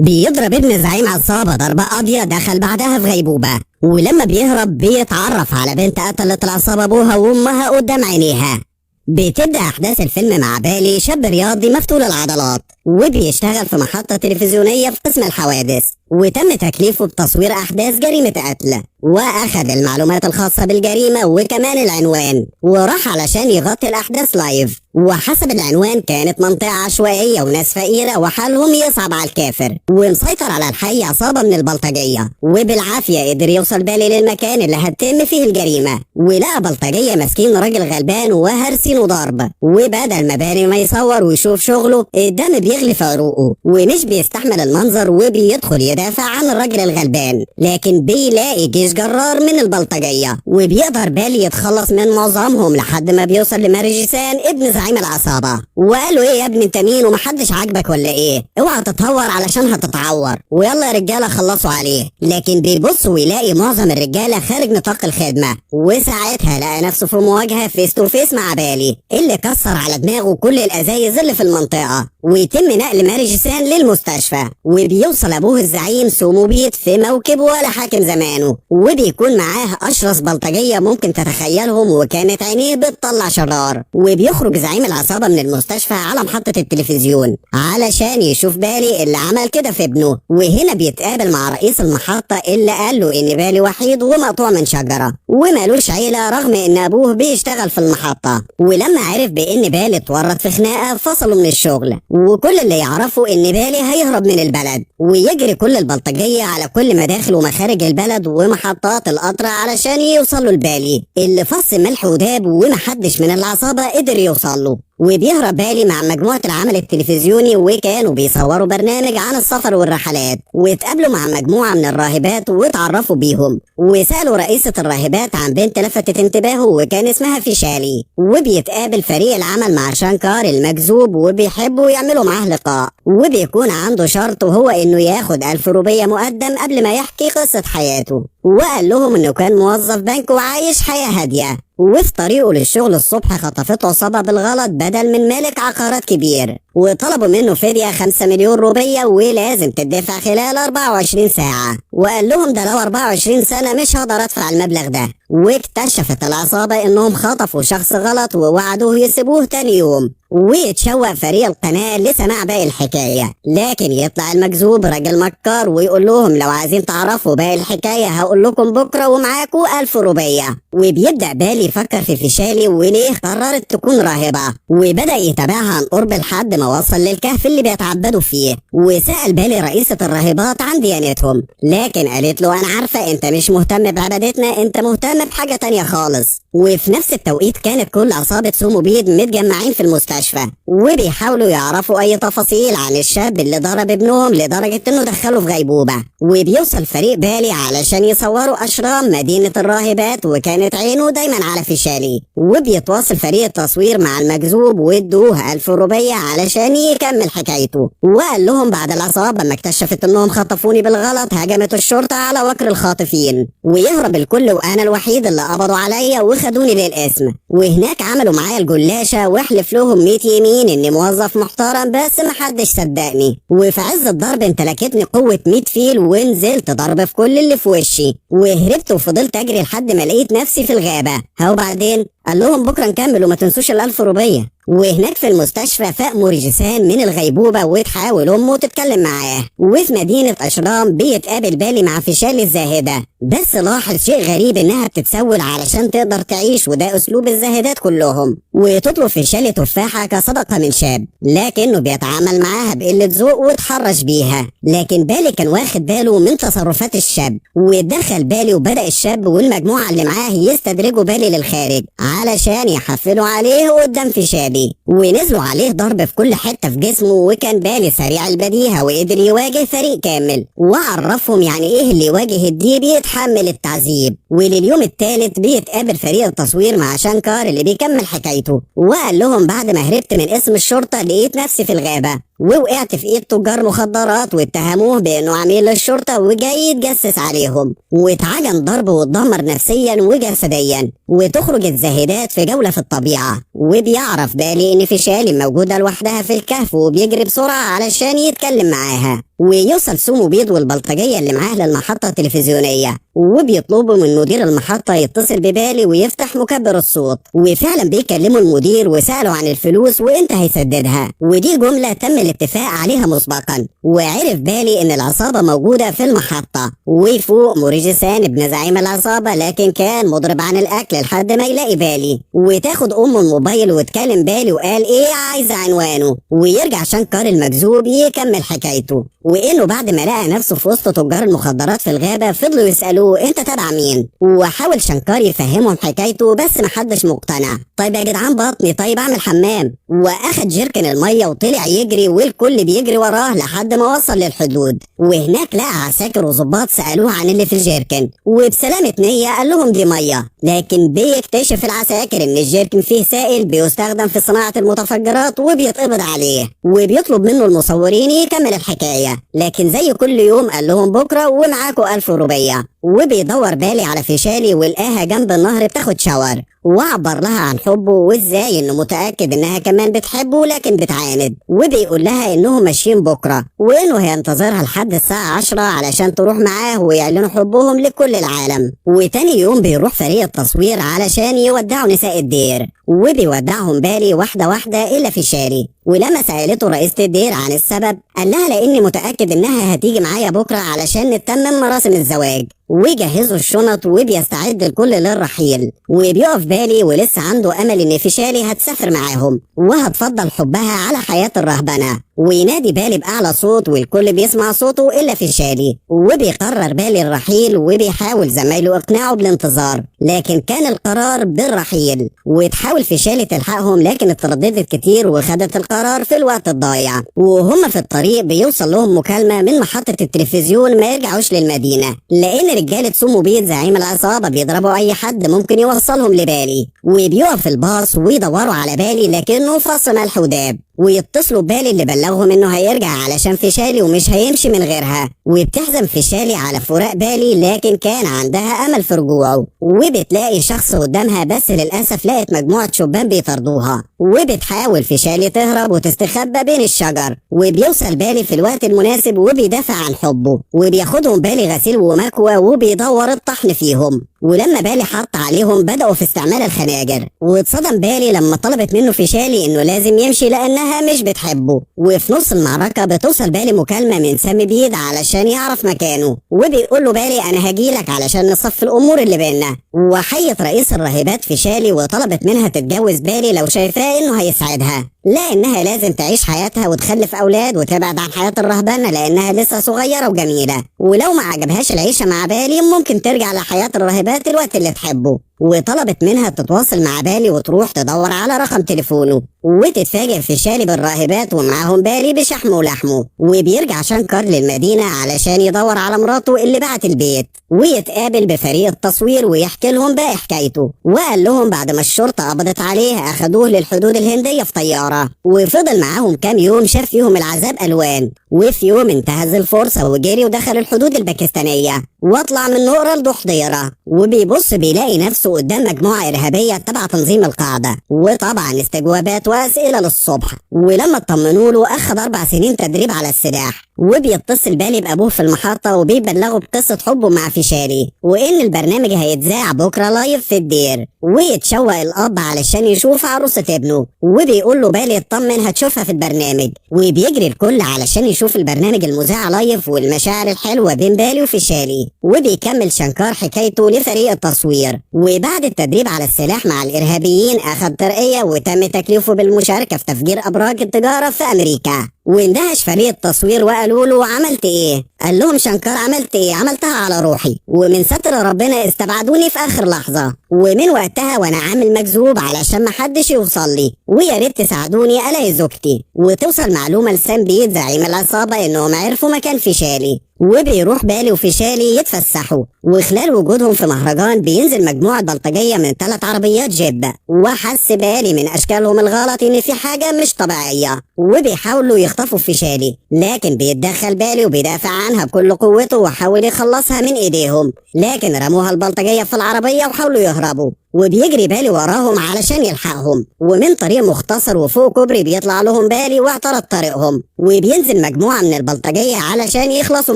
بيضرب ابن زعيم عصابة ضربة قاضية دخل بعدها في غيبوبة. ولما بيهرب بيتعرف على بنت قتلت العصابة ابوها وامها قدام عينيها. بتبدأ أحداث الفيلم مع بالي، شاب رياضي مفتول العضلات، وبيشتغل في محطة تلفزيونية في قسم الحوادث، وتم تكليفه بتصوير أحداث جريمة قتل، وأخذ المعلومات الخاصة بالجريمة وكمان العنوان، وراح علشان يغطي الأحداث live. وحسب العنوان كانت منطقة عشوائية وناس فقيرة وحالهم يصعب على الكافر، ومسيطر على الحي عصابة من البلطجية. وبالعافية قدر يوصل بالي للمكان اللي هتتم فيه الجريمة، ولقى بلطجية ماسكين راجل غلبان وهرسينه ضرب. وبدل ما بالي ما يصور ويشوف شغله، الدم بيغلي في عروقه ومش بيستحمل المنظر، وبيدخل يدافع عن الراجل الغلبان، لكن بيلاقي جيش جرار من البلطجية، وبيقدر بالي يتخلص من معظمهم لحد ما بيوصل لمارجسان ابن زعيم العصابة، وقال له ايه يا ابني انت مين ومحدش عاجبك ولا ايه؟ اوعى تتهور علشان هتتعور، ويلا يا رجالة خلصوا عليه. لكن بيبص ويلاقي معظم الرجالة خارج نطاق الخدمة، وساعتها لقى نفسه في مواجهة face to face مع بالي اللي كسر على دماغه كل الازايز اللي في المنطقة. ويتم نقل مارجسان للمستشفى، وبيوصل ابوه الزعيم سوموبيت في موكب ولا حاكم زمانه، وبيكون معاه اشرس بلطجية ممكن تتخيلهم، وكانت عينيه بتطلع شرار. وبيخرج زعيم العصابة من المستشفى على محطة التلفزيون علشان يشوف بالي اللي عمل كده في ابنه. وهنا بيتقابل مع رئيس المحطة اللي قال له ان بالي وحيد ومقطوع من شجرة ومالوش عيلة رغم ان ابوه بيشتغل في المحطة. ولما عرف بان بالي اتورط في خناقة فصلوا من الشغل، وكل اللي يعرفه ان بالي هيهرب من البلد، ويجري كل البلطجية على كل مداخل ومخارج البلد ومحطات القطر علشان يوصلوا لبالي اللي فص ملح وداب ومحدش من العصابة قدر يوصله. وبيهرب بالي مع مجموعة العمل التلفزيوني، وكانوا بيصوروا برنامج عن السفر والرحلات، واتقابلوا مع مجموعة من الراهبات واتعرفوا بيهم، وسألوا رئيسة الراهبات عن بنت لفتت انتباهه وكان اسمها فيشالي. وبيتقابل فريق العمل مع شانكار المجذوب وبيحبوا يعملوا معاه لقاء، وبيكون عنده شرط وهو انه ياخد 1000 روبية مقدم قبل ما يحكي قصة حياته. وقال لهم انه كان موظف بنك وعايش حياة هادية، وفي طريقه للشغل الصبح خطفته عصابة بالغلط بدل من مالك عقارات كبير، وطلبوا منه فدية 5 مليون روبية ولازم تدفع خلال 24 ساعة. وقال لهم ده لو 24 سنة مش هقدر ادفع المبلغ ده. واكتشفت العصابة انهم خطفوا شخص غلط ووعدوه يسيبوه تاني يوم. ويتشوق فريق القناة لسماع باقي الحكاية، لكن يطلع المجذوب راجل مكار ويقول لهم لو عايزين تعرفوا باقي الحكاية هقول لكم بكرة ومعاكوا 1000 روبية. وبيبدأ بالي يفكر في فيشالي وليه قررت تكون راهبة، وبدأ يتابعها عن قرب لحد ما وصل للكهف اللي بيتعبدوا فيه. وسأل بالي رئيسة الراهبات عن ديانتهم، لكن قالت له أنا عارفة أنت مش مهتم بعبادتنا، أنت مهتم بحاجة تانية خالص. وفي نفس التوقيت كانت كل عصابة سوموبيد متجمعين في المستشفى، وبيحاولوا يعرفوا أي تفاصيل عن الشاب اللي ضرب ابنهم لدرجة إنه دخله في غيبوبة. وبيوصل فريق بالي علشان يصوروا أشرام مدينة الراهبات، وكانت عينه دايما على فيشالي. وبيتواصل فريق التصوير مع المجذوب وادوه 1000 روبية علشان يكمل حكايته. وقال لهم بعد العصابة ما اكتشفت انهم خطفوني بالغلط هجمت الشرطة على وكر الخاطفين، ويهرب الكل وانا الوحيد اللي قبضوا عليا وخدوني للقسم. وهناك عملوا معايا الجلاشة واحلف لهم 100 يمين اني موظف محترم، بس محدش صدقني. وفي عز الضرب امتلكتني قوة 100 فيل ونزلت ضرب في كل اللي في وشي، وهربت وفضلت اجري لحد ما لقيت نفسي في الغابة. وبعدين قال لهم بكره نكمل وما تنسوش ال1000 روبية. وهناك في المستشفى فاق مورجسان من الغيبوبة وتحاول امه تتكلم معاه. وفي مدينة اشرام بيتقابل بالي مع فيشالي الزاهدة، بس لاحظ شيء غريب انها بتتسول علشان تقدر تعيش، وده اسلوب الزاهدات كلهم. وتطلب فيشالي تفاحة كصدقة من شاب، لكنه بيتعامل معاها بقلة ذوق واتحرش بيها. لكن بالي كان واخد باله من تصرفات الشاب، ودخل بالي وبدأ الشاب والمجموعة اللي معاه يستدرجوا بالي للخارج علشان يحفلوا عليه قدام فيشالي، ونزلوا عليه ضرب في كل حتة في جسمه. وكان بالي سريع البديهة وقدر يواجه فريق كامل، وعرفهم يعني ايه اللي يواجه الديب يتحمل التعذيب. ولليوم الثالث بيتقابل فريق التصوير مع شانكار اللي بيكمل حكايته، وقال لهم بعد ما هربت من اسم الشرطة لقيت نفسي في الغابة ووقعت في ايد تجار مخدرات، واتهموه بانه عميل للشرطة وجاي يتجسس عليهم، واتعجن ضرب واتدمر نفسيا وجسديا. وتخرج الزاهدات في جولة في الطبيعة، وبيعرف بالي ان فيشالي موجودة لوحدها في الكهف، وبيجري بسرعة علشان يتكلم معاها. ويوصل سومو بيد والبلطجية اللي معاه للمحطة التلفزيونية، وبيطلبوا من مدير المحطة يتصل ببالي ويفتح مكبر الصوت، وفعلا بيكلموا المدير وسألوا عن الفلوس وامتى هيسددها، ودي جملة تم الاتفاق عليها مسبقا. وعرف بالي ان العصابة موجودة في المحطة، وفوق موريجسان ابن زعيم العصابة لكن كان مضرب عن الاكل لحد ما يلاقي بالي، وتاخد امه الموبايل وتكلم بالي وقال ايه عايزة عنوانه. ويرجع شنكر المجذوب يكمل حكايته، وانه بعد ما لقى نفسه في وسط تجار المخدرات في الغابة فضلوا يسألوه انت تبع مين، وحاول شنكار يفهمهم حكايته بس محدش مقتنع. طيب يا جدعان بطني، طيب اعمل حمام. واخد جيركن المية وطلع يجري والكل بيجري وراه لحد ما وصل للحدود، وهناك لقى عساكر وظباط سألوه عن اللي في الجيركن، وبسلامة نية قال لهم دي مية، لكن بيكتشف العساكر ان الجيركن فيه سائل بيستخدم في صناعة المتفجرات وبيتقبض عليه، وبيطلب منه المصورين يكمل الحكاية، لكن زي كل يوم قال لهم بكرة ومعاكوا 1000 روبية. وبيدور بالي على فيشالي ولقاها جنب النهر بتاخد shower، وعبر لها عن حبه وازاي انه متأكد انها كمان بتحبه لكن بتعاند، وبيقول لها انهم ماشيين بكرة وانه هينتظرها لحد الساعة 10 علشان تروح معاه ويعلنوا حبهم لكل العالم. وتاني يوم بيروح فريق التصوير علشان يودعوا نساء الدير، وبيودعهم بالي واحدة واحدة إلا فيشالي. ولما سألته رئيسة الدير عن السبب قال لها لأني متأكد إنها هتيجي معايا بكرة علشان نتمم مراسم الزواج. ويجهزوا الشنط وبيستعد الكل للرحيل، وبيقف بالي ولسه عنده أمل إن فيشالي هتسافر معاهم وهتفضل حبها على حياة الرهبنة. وينادي بالي بأعلى صوت والكل بيسمع صوته إلا فيشالي، وبيقرر بالي الرحيل وبيحاول زمايله إقناعه بالانتظار، لكن كان القرار بالرحيل. وتحاول فيشالي تلحقهم لكن اترددت كتير وخدت القرار في الوقت الضايع. وهم في الطريق بيوصل لهم مكالمة من محطة التلفزيون ما يرجعوش للمدينة، لأن رجالة سومو بيد زعيم العصابة بيضربوا أي حد ممكن يوصلهم لبالي. وبيقف الباص ويدوروا على بالي لكنه فص ملح وداب، ويتصلوا ببالي اللي بلغهم انه هيرجع علشان فيشالي ومش هيمشي من غيرها. وبتحزن فيشالي على فراق بالي لكن كان عندها امل في رجوعه، وبتلاقي شخص قدامها بس للاسف لقت مجموعة شبان بيطاردوها، وبتحاول فيشالي تهرب وتستخبى بين الشجر. وبيوصل بالي في الوقت المناسب وبيدافع عن حبه، وبياخدهم بالي غسيل ومكوى وبيدور الطحن فيهم. ولما بالي حط عليهم بدأوا في استعمال الخناجر، واتصدم بالي لما طلبت منه فيشالي انه لازم يمشي لانها مش بتحبه. وفي نص المعركة بتوصل بالي مكالمة من سامي بيد علشان يعرف مكانه، وبيقول له بالي انا هجيلك علشان نصفي الامور اللي بينا. وحيت رئيس الراهبات فيشالي وطلبت منها تتجوز بالي لو شايفاه انه هيسعدها، لانها لازم تعيش حياتها وتخلف اولاد وتبعد عن حياة الرهبنة لانها لسه صغيرة وجميلة، ولو ما عجبهاش العيشة مع بالي ممكن ترجع لحياة الراهبات الوقت اللي تحبه. وطلبت منها تتواصل مع بالي وتروح تدور على رقم تليفونه، وتتفاجئ فيشالي بالراهبات ومعاهم بالي بشحمه ولحمه. وبيرجع شنكر للمدينة علشان يدور على مراته اللي باعت البيت، ويتقابل بفريق التصوير ويحكي لهم باقي حكايته. وقال لهم بعد ما الشرطة قبضت عليه أخدوه للحدود الهندية في طيارة، وفضل معاهم كام يوم شاف فيهم العذاب ألوان. وفي يوم انتهز الفرصة وجري ودخل الحدود الباكستانية واطلع من نقرة لضحضيرة، وبيبص بيلاقي نفسه قدام مجموعة إرهابية تبع تنظيم القاعدة، وطبعا استجوابات وأسئلة للصبح. ولما اطمنوا له أخد 4 سنين تدريب على السلاح. وبيتصل بالي بأبوه في المحطة وبيبلغه بقصة حبه مع فيشالي، وإن البرنامج هيتذاع بكرة live في الدير. ويتشوق الأب علشان يشوف عروسة ابنه، وبيقول له بالي اطمن هتشوفها في البرنامج. وبيجري الكل علشان يشوف البرنامج المذاع live والمشاعر الحلوة بين بالي وفيشالي. وبيكمل شنكار حكايته لفريق التصوير. وبعد التدريب على السلاح مع الإرهابيين أخذ ترقية وتم تكليفه بالمشاركة في تفجير أبراج التجارة في أمريكا. واندهش فريق التصوير وقالوا له عملت ايه؟ قال لهم شنكار عملت ايه؟ عملتها على روحي، ومن ستر ربنا استبعدوني في اخر لحظة، ومن وقتها وانا عامل مجذوب علشان محدش يوصل لي، ويا ريت تساعدوني الاقي زوجتي. وتوصل معلومة لسام بيد زعيم العصابة انهم عرفوا مكان فيشالي، وبيروح بالي وفيشالي يتفسحوا. وخلال وجودهم في مهرجان بينزل مجموعة بلطجية من 3 عربيات جيب، وحس بالي من اشكالهم الغلط ان في حاجة مش طبيعية، وبيحاولوا يخطفوا فيشالي، لكن بيتدخل بالي وبيدافع عنها بكل قوته وحاول يخلصها من ايديهم، لكن رموها البلطجية في العربية وحاولوا يهربوا. وبيجري بالي وراهم علشان يلحقهم، ومن طريق مختصر وفوق كوبري بيطلع لهم بالي واعترض طريقهم، وبينزل مجموعة من البلطجية علشان يخلصوا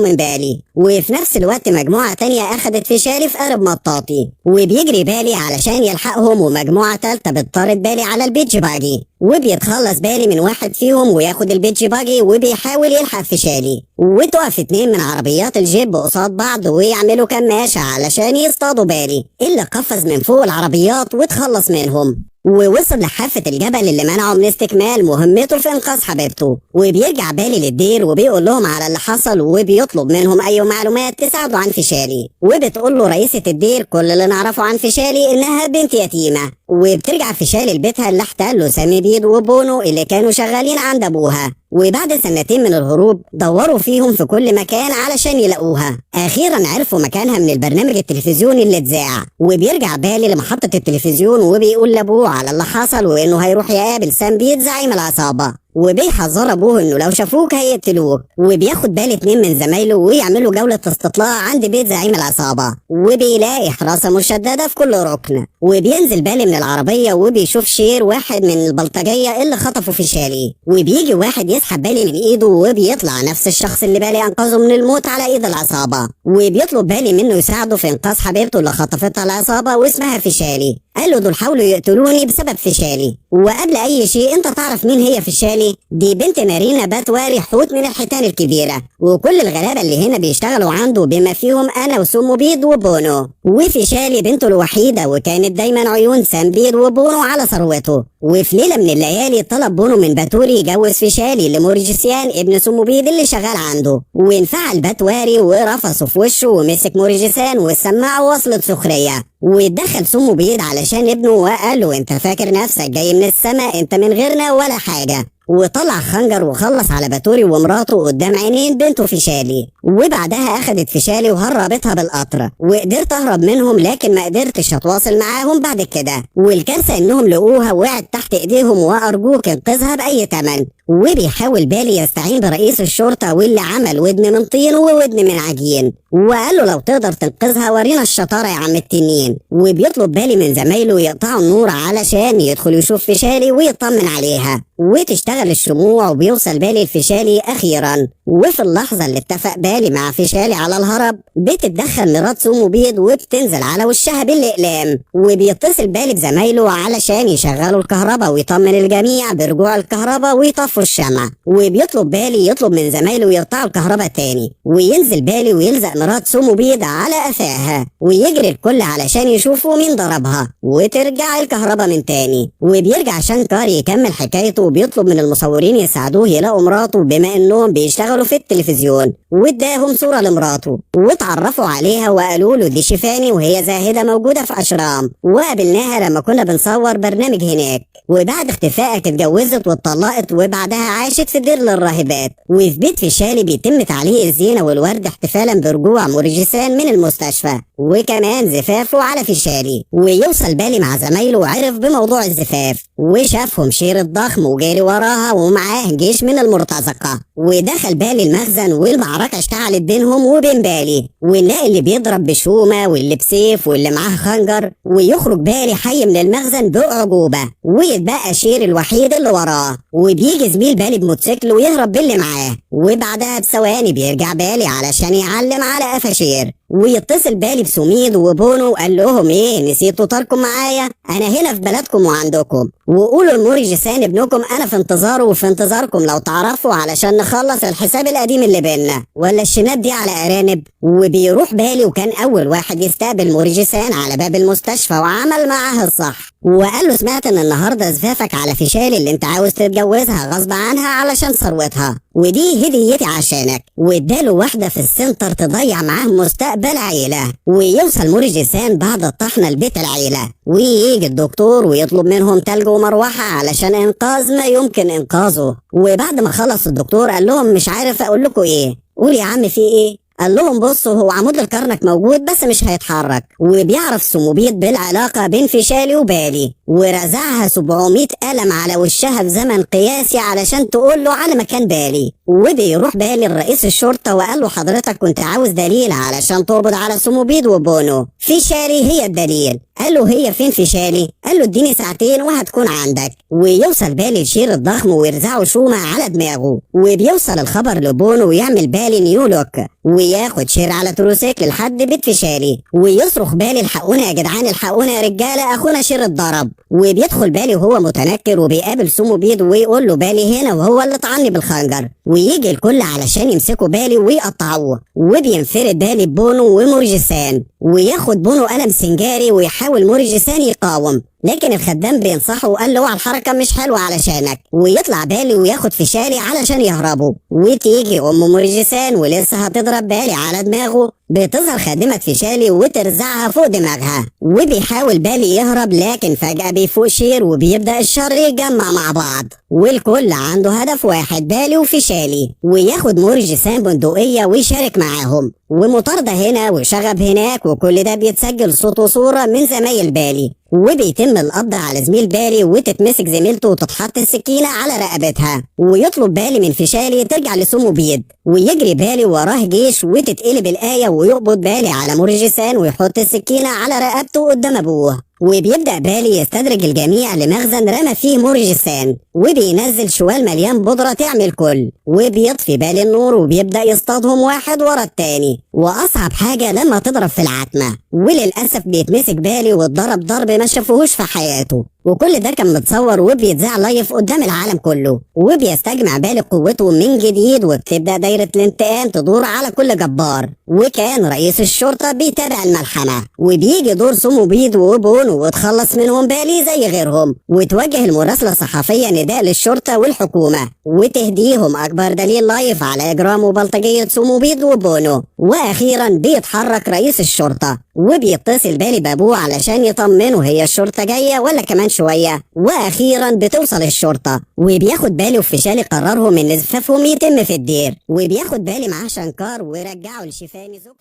من بالي، وفي نفس الوقت مجموعة تانية أخدت فيشالي في قارب مطاطي، وبيجري بالي علشان يلحقهم، ومجموعة تالتة بتطارد بالي على ال beach buggy، وبيتخلص بالي من واحد فيهم وياخد ال beach buggy وبيحاول يلحق فيشالي، وتقف 2 من عربيات الجيب قصاد بعض ويعملوا كماشة علشان يصطادوا بالي اللي قفز من فوق العربيات وتخلص منهم، ووصل لحافة الجبل اللي منعه من استكمال مهمته في انقاذ حبيبته. وبيرجع بالي للدير وبيقول لهم على اللي حصل وبيطلب منهم اي معلومات تساعده عن فيشالي، وبتقول له رئيسة الدير كل اللي نعرفه عن فيشالي انها بنت يتيمة. وبترجع فيشالي لبيتها اللي احتله سامي بيد وبونو اللي كانوا شغالين عند ابوها، وبعد 2 سنين من الهروب دوروا فيهم في كل مكان علشان يلاقوها. اخيرا عرفوا مكانها من البرنامج التلفزيوني اللي اتذاع. وبيرجع بالي لمحطة التلفزيون وبيقول لابوه على اللي حصل وانه هيروح يقابل سامبيد زعيم العصابة، وبيحذر ابوه انه لو شافوك هيقتلوك. وبياخد بالي 2 من زمايله ويعملوا جولة استطلاع عند بيت زعيم العصابة، وبيلاقي حراسة مشددة في كل ركن. وبينزل بالي من العربية وبيشوف شير واحد من البلطجية اللي خطفوا فيشالي، وبيجي واحد يسحب بالي من ايده وبيطلع نفس الشخص اللي بالي انقذه من الموت على ايد العصابة، وبيطلب بالي منه يساعده في انقاذ حبيبته اللي خطفتها العصابة واسمها فيشالي. قال له دول حاولوا يقتلوني بسبب فيشالي، وقبل اي شيء انت تعرف مين هي فيشالي؟ دي بنت مارينا باتواري حوت من الحيتان الكبيرة، وكل الغلابة اللي هنا بيشتغلوا عنده بما فيهم انا وسومو بيد وبونو. وفيشالي بنته الوحيدة وكانت دايما عيون سامبيد وبونو على ثروته. وفي ليلة من الليالي طلب بونو من باتوري يجوز فيشالي لمورجسيان ابن سومو بيد اللي شغال عنده، وانفعل باتواري ورفصه في وشه ومسك مورجسان والسماعة وصلت سخرية. واتدخل سومو بيد علشان ابنه وقال له انت فاكر نفسك جاي من السماء، انت من غيرنا ولا حاجة. وطلع خنجر وخلص على باتوري ومراته قدام عينين بنته فيشالي. وبعدها اخدت فيشالي وهربتها بالقطر، وقدرت اهرب منهم لكن ما قدرتش اتواصل معاهم بعد كده، والكارثه انهم لقوها وقعت تحت ايديهم وارجوك انقذها باي ثمن. وبيحاول بالي يستعين برئيس الشرطة واللي عمل ودن من طين وودن من عجين، وقال له لو تقدر تنقذها ورينا الشطارة يا عم التنين. وبيطلب بالي من زمايله يقطعوا النور علشان يدخل يشوف فيشالي ويطمن عليها، وتشتغل الشموع وبيوصل بالي الفيشالي اخيرا. وفي اللحظة اللي اتفق بالي مع فيشالي على الهرب بتتدخل مرات سومو بيد وبتنزل على وشها بالاقلام، وبيتصل بالي بزمايله علشان يشغلوا الكهرباء ويطمن الجميع برجوع الكهرباء ويطفوا الشمع. وبيطلب بالي يطلب من زمايله يقطعوا الكهرباء تاني، وينزل بالي ويلزق مرات سومو بيد على قفاها، ويجري الكل علشان يشوفوا مين ضربها، وترجع الكهرباء من تاني. وبيرجع شانكار يكمل حكايته وبيطلب من المصورين يساعدوه يلاقوا مراته بما انهم بيشتغلوا في التلفزيون، واداهم صورة لمراته واتعرفوا عليها وقالوا له دي شيفاني وهي زاهدة موجودة في أشرام، وقابلناها لما كنا بنصور برنامج هناك، وبعد اختفائك اتجوزت واتطلقت وبعدها عاشت في دير للراهبات. وفي بيت فيشالي بيتم تعليق الزينة والورد احتفالا برجوع مورجسان من المستشفى، وكمان زفافه على فيشالي. ويوصل بالي مع زمايله وعرف بموضوع الزفاف، وشافهم شير الضخم وجاري وراها ومعاه جيش من المرتزقة. ودخل بالي المخزن والمعركة اشتعلت بينهم وبين بالي، ونلاقي اللي بيضرب بشومة واللي بسيف واللي معاه خنجر، ويخرج بالي حي من المخزن بأعجوبة، ويتبقى شير الوحيد اللي وراه. وبيجي زميل بالي بموتوسيكل ويهرب باللي معاه، وبعدها بثواني بيرجع بالي علشان يعلم على قفا شير. ويتصل بالي بسميد وبونو وقال لهم ايه نسيتوا طاركم معايا، انا هنا في بلدكم وعندكم، وقولوا لمورجسان ابنكم انا في انتظاره وفي انتظاركم لو تعرفوا علشان نخلص الحساب القديم اللي بينا، ولا الشناب دي على ارانب. وبيروح بالي وكان اول واحد يستقبل مورجسان على باب المستشفى وعمل معاه الصح، وقال له سمعت ان النهارده زفافك على فيشالي اللي انت عاوز تتجوزها غصب عنها علشان ثروتها، ودي هديتي عشانك. واداله واحدة في السنتر تضيع معاه مستقبل عيله. ويوصل مورجسان بعد الطحنه لبيت العيلة، ويجي الدكتور ويطلب منهم تلج ومروحه علشان انقاذ ما يمكن انقاذه. وبعد ما خلص الدكتور قال لهم مش عارف اقول لكم ايه، قول يا عم في ايه؟ قال لهم بصوا هو عمود الكرنك موجود بس مش هيتحرك. وبيعرف سوموبيد بالعلاقة بين فيشالي وبالي، ورزعها 700 قلم على وشها في زمن قياسي علشان تقول له على مكان بالي. وبيروح بالي لرئيس الشرطة وقال له حضرتك كنت عاوز دليل علشان تقبض على سوموبيد وبونو، فيشالي هي الدليل. قال له هي فين فيشالي؟ قال له اديني ساعتين وهتكون عندك. ويوصل بالي لشير الضخم ويرزعه شومة على دماغه. وبيوصل الخبر لبونو ويعمل بالي new look وياخد شير على تروسيكل لحد بيت فيشالي. ويصرخ بالي الحقونا يا جدعان، الحقونا يا رجاله، اخونا شير اتضرب. وبيدخل بالي وهو متنكر وبيقابل سومو بيد ويقول له بالي هنا وهو اللي طعني بالخنجر. ويجي الكل علشان يمسكوا بالي ويقطعوه. وبينفرد بالي بونو ومورجسان، وياخد بونو قلم سنجاري ويحاول مورجسان يقاوم، لكن الخدام بينصحه وقال له اوعى الحركة مش حلوة علشانك. ويطلع بالي وياخد فيشالي علشان يهربوا. وتيجي ام مورجسان ولسه هتضرب بالي على دماغه، بتظهر خادمة فيشالي وترزعها فوق دماغها. وبيحاول بالي يهرب، لكن فجأة بيفوق شير وبيبدأ الشر يتجمع مع بعض، والكل عنده هدف واحد، بالي وفيشالي. وياخد مورجسان بندقية ويشارك معاهم، ومطاردة هنا وشغب هناك، وكل ده بيتسجل صوت وصورة من زمايل بالي. وبيتم القبض على زميل بالي وتتمسك زميلته وتتحط السكينة على رقبتها. ويطلب بالي من فيشالي ترجع لسومو بيد، ويجري بالي وراه جيش وتتقلب الآية ويقبض بالي على مورجسان ويحط السكينة على رقبته قدام أبوه. وبيبدأ بالي يستدرج الجميع لمخزن رمى فيه مورجسان، وبينزل شوال مليان بودرة تعمل كل، وبيطفي بالي النور وبيبدأ يصطادهم واحد ورا التاني. وأصعب حاجة لما تضرب في العتمة، وللأسف بيتمسك بالي واتضرب ضرب ما شافوهوش في حياته. وكل ده كان متصور وبيتذاع live قدام العالم كله. وبيستجمع بالي قوته من جديد، وبتبدأ دايرة الانتقام تدور على كل جبار. وكان رئيس الشرطة بيتابع الملحمة، وبيجي دور سومو بيد وبونو وتخلص منهم بالي زي غيرهم. وتوجه المراسلة الصحفية نداء للشرطة والحكومة وتهديهم أكبر دليل live على إجرام وبلطجية سومو بيد وبونو. وأخيرا بيتحرك رئيس الشرطة وبيتصل بالي بابوه علشان يطمنه هي الشرطة جاية ولا كمان شوية. وأخيرا بتوصل الشرطة، وبياخد بالي وفيشالي قرارهم إن زفافهم يتم في الدير. وبياخد بالي معاه شنكار ويرجعه لشيفاني زوجته.